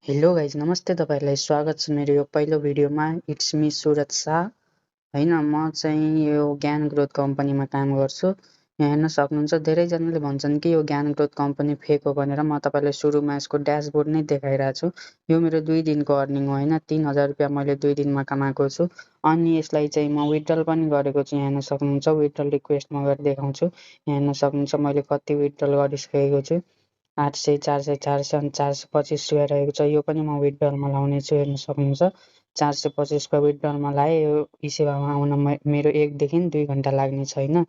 Hello guys नमस्ते तपाईहरुलाई स्वागत छ मेरो यो पहिलो भिडियोमा। इट्स मी सुरज शाह हैन। म चाहिँ यो ज्ञान ग्रोथ कम्पनीमा काम गर्छु। यहाँ हेर्न सक्नुहुन्छ धेरैजनाले भन्छन् कि यो ज्ञान ग्रोथ कम्पनी फेक हो भनेर। म तपाईलाई सुरुमा यसको ड्याशबोर्ड नै देखाइरहेछु। यो मेरो 2 दिनको अर्निङ हो हैन। 3000 रुपैयाँ मैले 2 दिनमा कमाएको छु। अनि यसलाई चाहिँ म विथड्रल पनि गरेको छु। यहाँ हेर्न सक्नुहुन्छ विथड्रल रिक्वेस्ट म गरी देखाउँछु। यहाँ हेर्न सक्नुहुन्छ मैले कति विथड्रल गरिसकेको छु। 800 400 400 अनि 425 रुपैयाँ रहेको छ। यो पनि म विथड्रलमा लाउने छु। हेर्न सक्नुहुन्छ 425 रुपैयाँ विथड्रलमा लाएँ। यो ई-सेवामा आउन मेरो 1 देखि 2 घण्टा लाग्ने छैन।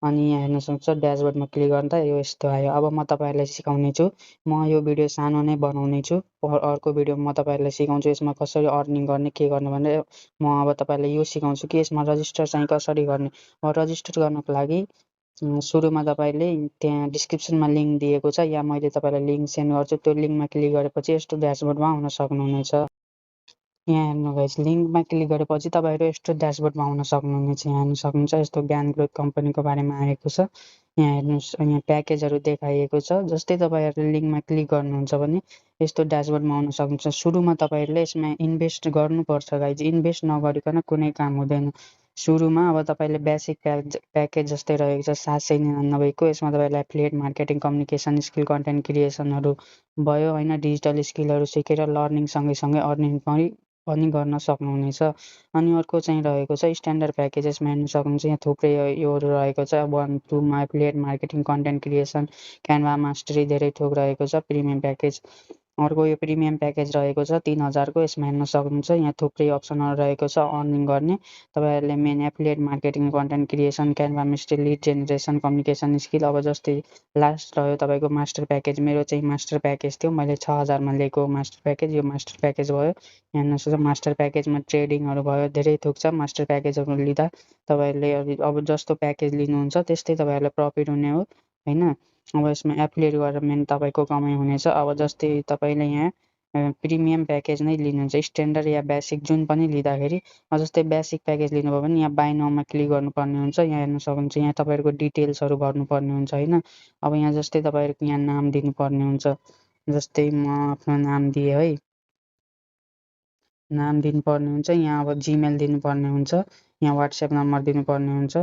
अनि यहाँ हेर्न सक्नुहुन्छ ड्याशबोर्डमा क्लिक गर्दा यो यस्तो आयो। अब म तपाईहरुलाई सिकाउने छु। म यो भिडियो सानो नै बनाउने छु। अर्को भिडियोमा म तपाईहरुलाई सिकाउँछु यसमा कसरी अर्निङ गर्ने के गर्ने भनेर। म अब तपाईहरुलाई यो सिकाउँछु कि यसमा रजिस्टर चाहिँ कसरी गर्ने। रजिस्टर गर्नको लागि सुरुमा तपाईले त्यहाँ डिस्क्रिप्सनमा लिंक दिएको छ या मैले तपाईलाई लिंक सेन्ड गर्छु। त्यो लिंकमा क्लिक गरेपछि यस्तो ड्याशबोर्डमा आउन सक्नुहुनेछ। यहाँ हेर्नु गाइस लिंकमा क्लिक गरेपछि तपाईहरु यस्तो ड्याशबोर्डमा आउन सक्नुहुनेछ। यहाँ हेर्न सक्नुहुन्छ यस्तो ज्ञान ग्रोथ कम्पनीको बारेमा आएको छ। यहाँ हेर्नुस् यहाँ प्याकेजहरु देखाइएको छ। जस्तै तपाईहरुले लिंकमा क्लिक गर्नुहुन्छ भने यस्तो ड्याशबोर्डमा आउन सक्नुहुन्छ। सुरुमा तपाईहरुले यसमा इन्भेस्ट गर्नुपर्छ गाइस। इन्भेस्ट नगरिकन कुनै काम हुँदैन। सुरुमा अब तपाईले बेसिक प्याकेज जस्तै रहेको छ 799 को। यसमा तपाईलाई affiliate marketing communication skill content क्रिएसनहरु भयो हैन। डिजिटल स्किलहरु सिकेर लर्निङ सँगै अर्निङ पनि गर्न सक्नुहुनेछ। अनि अर्को चाहिँ रहेको छ स्ट्यान्डर्ड प्याकेज। यसमा हेर्न सक्नुहुन्छ यहाँ थुप्रै योहरु रहेको छ। 1 2 मा affiliate marketing content creation Canva mastery धेरै थोक रहेको छ। प्रिमियम प्याकेज अर्को यो प्रिमियम प्याकेज रहेको छ 3000 को। यसमा हेर्न सक्नुहुन्छ यहाँ थुप्रै अप्सनहरु रहेको छ अर्निङ गर्ने। तपाईहरुले main affiliate marketing content creation Canva mastery lead generation communication skill. अब जस्तै लास्ट रह्यो तपाईको मास्टर प्याकेज। मेरो चाहिँ मास्टर प्याकेज थियो। मैले 6000 मा लिएको मास्टर प्याकेज। यो मास्टर प्याकेज भयो। यहाँ हेर्न सक्नुहुन्छ मास्टर प्याकेजमा ट्रेडिङहरु भयो धेरै थोक छ। मास्टर प्याकेजहरु लिँदा तपाईहरुले अब जस्तो प्याकेज लिनुहुन्छ त्यस्तै तपाईहरुलाई प्रफिट हुने हो हैन। अब यसमा एफिलिएट गरेर मेन तपाईको कमाइ हुनेछ। अब जस्तै तपाईले यहाँ प्रिमियम प्याकेज नै लिनुहुन्छ स्ट्यान्डर्ड या बेसिक जुन पनि लिँदाखेरि। जस्तै बेसिक प्याकेज लिनुभयो भने यहाँ बाइ नाउमा क्लिक गर्नुपर्ने हुन्छ। यहाँ हेर्न सक्नुहुन्छ यहाँ तपाईहरुको डिटेल्सहरु भर्नुपर्ने हुन्छ हैन। अब यहाँ जस्तै तपाईहरुको यहाँ नाम दिनुपर्ने हुन्छ। जस्तै म आफ्नो नाम दिए है। नाम दिनुपर्ने हुन्छ। यहाँ अब जीमेल दिनुपर्ने हुन्छ। यहाँ व्हाट्सएप नम्बर दिनुपर्ने हुन्छ।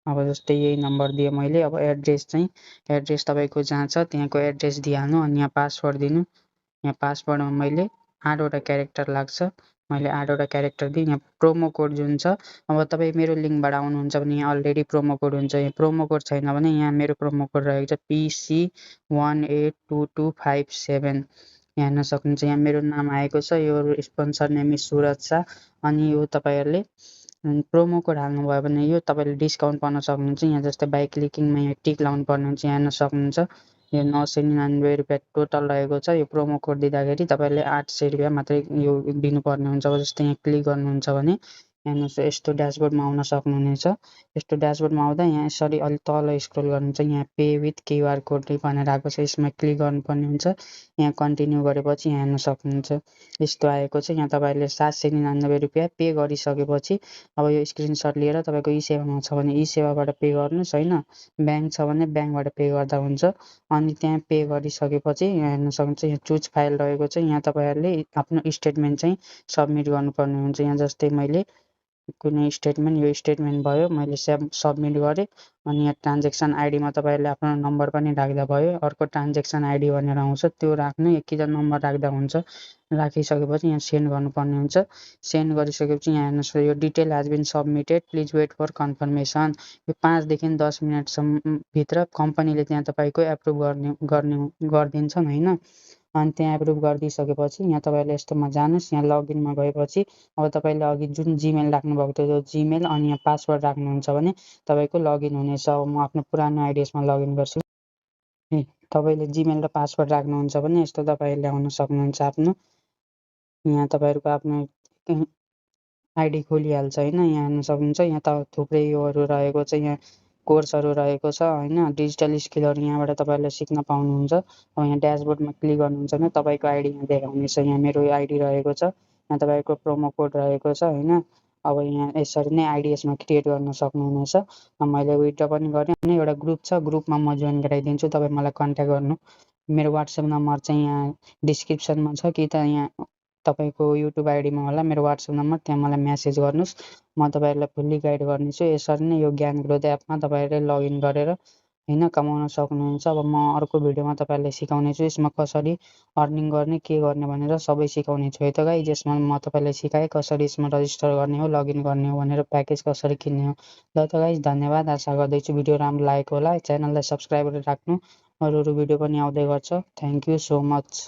अब जस्तै यही नम्बर दिए मैले। अब एड्रेस चाहिँ एड्रेस तपाईको जहाँ छ त्यहाँको एड्रेस दिइहाल्नु। अनि यहाँ पासवर्ड दिनु। यहाँ पासवर्डमा मैले 8 वटा क्यारेक्टर लाग्छ। मैले 8 वटा क्यारेक्टर दिएँ। यहाँ प्रोमो कोड जुन छ अब तपाई मेरो लिंकबाट आउनुहुन्छ भने यहाँ अलरेडी प्रोमो कोड हुन्छ। यहाँ प्रोमो कोड छैन भने यहाँ मेरो प्रोमो कोड रहेको छ PC182257। यहाँ हेर्न सक्नुहुन्छ यहाँ मेरो नाम आएको छ। यो sponsor name is Suraj Shah. अनि यो तपाईहरुले प्रोमो कोड हाल्नुभयो भने यो तपाईले डिस्काउन्ट पाउन सक्नुहुन्छ। यहाँ जस्तै बाइ क्लिकिङमा यहाँ टिक लाउनु पर्ने हुन्छ। यहाँ हेर्न सक्नुहुन्छ यो 999 रुपैयाँ टोटल रहेको छ। यो प्रोमो कोड दिँदाखेरि तपाईले 800 रुपैयाँ मात्रै यो दिनुपर्ने हुन्छ। अब जस्तै यहाँ क्लिक गर्नुहुन्छ भने हेर्नुस् यस्तो ड्याशबोर्डमा आउन सक्नुहुनेछ। यस्तो ड्याशबोर्डमा आउँदा यहाँ यसरी अलि तल स्क्रोल गर्नुहुन्छ। यहाँ पे विथ क्यूआर कोड भनेर आएको छ। यसमा क्लिक गर्नुपर्ने हुन्छ। यहाँ कन्टिन्यू गरेपछि यहाँ हेर्न सक्नुहुन्छ यस्तो आएको छ। यहाँ तपाईहरुले 799 रुपैयाँ पे गरिसकेपछि अब यो स्क्रिनशट लिएर तपाईको ई-सेवामा छ भने ई-सेवाबाट पे गर्नुस् हैन। ब्याङ्क छ भने ब्याङ्कबाट पे गर्दा हुन्छ। अनि त्यहाँ पे गरिसकेपछि यहाँ हेर्न सक्नुहुन्छ यहाँ चुज फाइल रहेको छ। यहाँ तपाईहरुले आफ्नो स्टेटमेन्ट चाहिँ सबमिट गर्नुपर्ने हुन्छ। यहाँ जस्तै मैले कुनै स्टेटमेन्ट यो स्टेटमेन्ट भयो मैले सबमिट गरेँ। अनि यहाँ ट्रान्जेक्सन आइडीमा तपाईहरुले आफ्नो नम्बर पनि राख्दा भयो। अर्को ट्रान्जेक्सन आइडी भनेर आउँछ त्यो राख्नु। एक कि त नम्बर राख्दा हुन्छ। राखिसकेपछि यहाँ सेन्ड गर्नुपर्ने हुन्छ। सेन्ड गरिसकेपछि यहाँ हेर्नुस् यो detail has been submitted please wait for confirmation. यो 5 देखि 10 मिनेटसम्म भित्र कम्पनीले त्यहाँ तपाईको एप्रुभ गरिदिन्छन् हैन। अनि त्यहाँ एप्रुभ गरिदिसकेपछि यहाँ तपाईहरुले यस्तोमा जानुस्। यहाँ लगइनमा गएपछि अब तपाईले अघि जुन जीमेल राख्नु भएको थियो त्यो जीमेल अनि यहाँ पासवर्ड राख्नुहुन्छ भने तपाईको लगइन हुनेछ। अब म आफ्नो पुरानो आइडी यसमा लगइन गर्छु। तपाईले जीमेल र पासवर्ड राख्नुहुन्छ भने यस्तो तपाईले ल्याउन सक्नुहुन्छ आफ्नो। यहाँ तपाईहरुको आफ्नो आइडी खोलिहाल्छ हैन। यहाँ हेर्न सक्नुहुन्छ यहाँ त थुप्रै योहरु रहेको छ। यहाँ कोर्सहरु रहेको छ हैन। डिजिटल स्किलहरु यहाँबाट तपाईहरुले सिक्न पाउनुहुन्छ। अब यहाँ ड्याशबोर्डमा क्लिक गर्नुहुन्छ भने तपाईको आइडी यहाँ देखाउनेछ। यहाँ मेरो आइडी रहेको छ। यहाँ तपाईको प्रोमो कोड रहेको छ हैन। अब यहाँ यसरी नै आइडी यसमा क्रिएट गर्न सक्नुहुनेछ। मैले विथड्र पनि गरेँ अनि एउटा ग्रुप छ ग्रुपमा म जोइन गराइदिन्छु। तपाई मलाई कन्ट्याक्ट गर्नु मेरो WhatsApp नम्बर चाहिँ यहाँ डिस्क्रिप्सनमा छ कि त यहाँ तपाईँको युट्युब आइडीमा होला मेरो WhatsApp नम्बर, त्यहाँ मलाई म्यासेज गर्नुहोस्। म तपाईँहरूलाई फुल्ली गाइड गर्नेछु। यसरी नै यो ज्ञान ग्रोथ एपमा तपाईँहरूले लगइन गरेर होइन कमाउन सक्नुहुन्छ। अब म अर्को भिडियोमा तपाईँहरूलाई सिकाउनेछु यसमा कसरी अर्निङ गर्ने, के गर्ने भनेर सबै सिकाउनेछु है त गाइज। यसमा म तपाईँलाई सिकाएँ कसरी यसमा रजिस्टर गर्ने हो, लगइन गर्ने हो भनेर, प्याकेज कसरी किन्ने हो। ल त गाइज धन्यवाद। आशा गर्दैछु भिडियो राम्रो लागेको होला। च्यानललाई सब्सक्राइब गरेर राख्नु, अरू भिडियो पनि आउँदै गर्छ। Thank you so much.